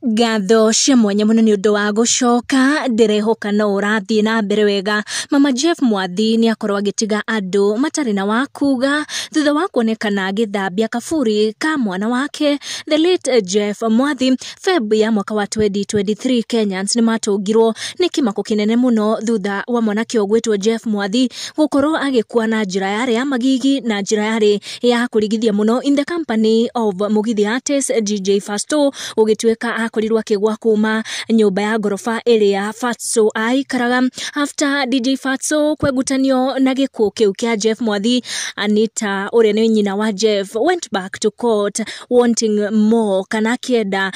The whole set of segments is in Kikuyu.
Ngatho cia mwanya mũno nĩ ũndũ wa gũcoka, ndĩrehoka no ũrathiĩ na mbere wega. Mama Jeff Mwathi nĩ akorwo agĩtiga andũ matarĩ na wa kuga thutha wa kuonekana agĩthambia kaburi ka mwana wake the late Jeff Mwathi. Feb ya mwaka wa 2023, Kenyans nĩ matũngirwo nĩ kĩmako kĩnene mũno thutha wa mwanake ũgwĩtwo Jeff Mwathi gũkorwo agĩkua na njĩra yarĩ ya magigi na njĩra yarĩ ya kũrigithia mũno in the company of Mũgithi artist DJ Fatxo, gũgĩtuĩka akorirwo akĩgwa kuma nyũmba ya ngoroba ĩrĩa Fatxo aikaraga. After DJ Fatxo kwegutanio na gĩkuũ kĩu kĩa Jeff Mwathi, Anita ũrĩa nĩ nyina wa Jeff went back to court wanting more, kana akĩenda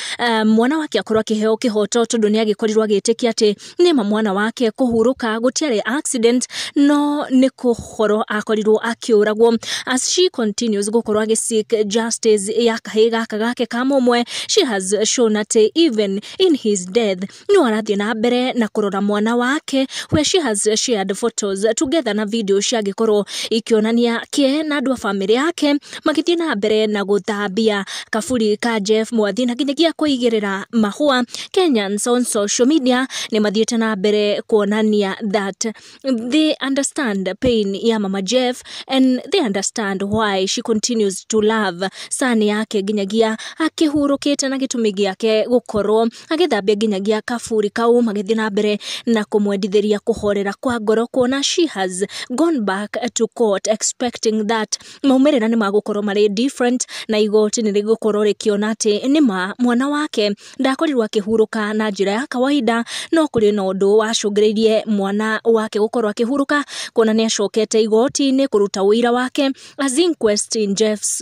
mwana wake akorwo akĩheo kĩhoto, tondũ nĩ agĩkorirwo agĩtĩkia atĩ nĩma mwana wake kũhurũka gũtiarĩ accident, no nĩ kũhoro akorirwo akĩũragwo. As she continues gũkorwo agĩ seek justice ya kahĩĩ gaka gake ka mũmwe, she has shown atĩ even in his death no arathiĩ na mbere na kũrora mwana wake, where she has shared photos together na video ciagĩkorwo ikĩonania ke na andũ a bamĩrĩ yake magĩthiĩ na mbere na gũthambia kaburi ka Jeff Mwathi na nginyagia kũigĩrĩra mahũa. Kenyans on social media nĩ mathiĩte na mbere kuonania that they understand pain ya Mama Jeff and they understand why she continues to love son yake nginyagia akĩhurũkĩte, na gĩtũmi gĩake gũkorwo agĩthambia nginyagia kaburi kau, magĩthiĩ na mbere na kũmwendithĩria kũhorera kwa ngoro, kuona she has gone back to court expecting that maumĩrĩra nĩ magũkorwo marĩ different na igoti nĩ rĩgũkorwo rĩkĩona atĩ nĩma mwana wake ndakorirwo akĩhurũka na njĩra ya kawaida, no kũrĩ na ũndũ wacũngĩrĩirie mwana wake gũkorwo akĩhurũka, kuona nĩ acokete igoti-inĩ kũruta ũira wake as inquest in Jeff's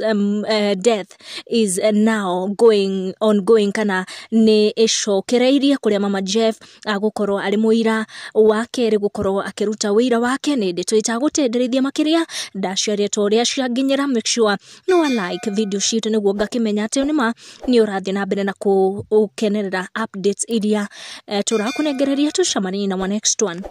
death is now going ongoing, kana nĩ ĩcokereirie kũrĩa Mama Jeff agũkorwo arĩ mũira wa kerĩ gũkorwo akĩruta ũira wake. Nĩ ndeto itagũtenderithia makĩria, ndaciaria ta ũrĩa cianginyĩra. Make sure no like video citũ nĩguo ngakĩmenya atĩ nĩma nĩ ũrathiĩ na mbere na kũkenerera updates iria tũrakũnengereria. Tũcemanie na wa next one.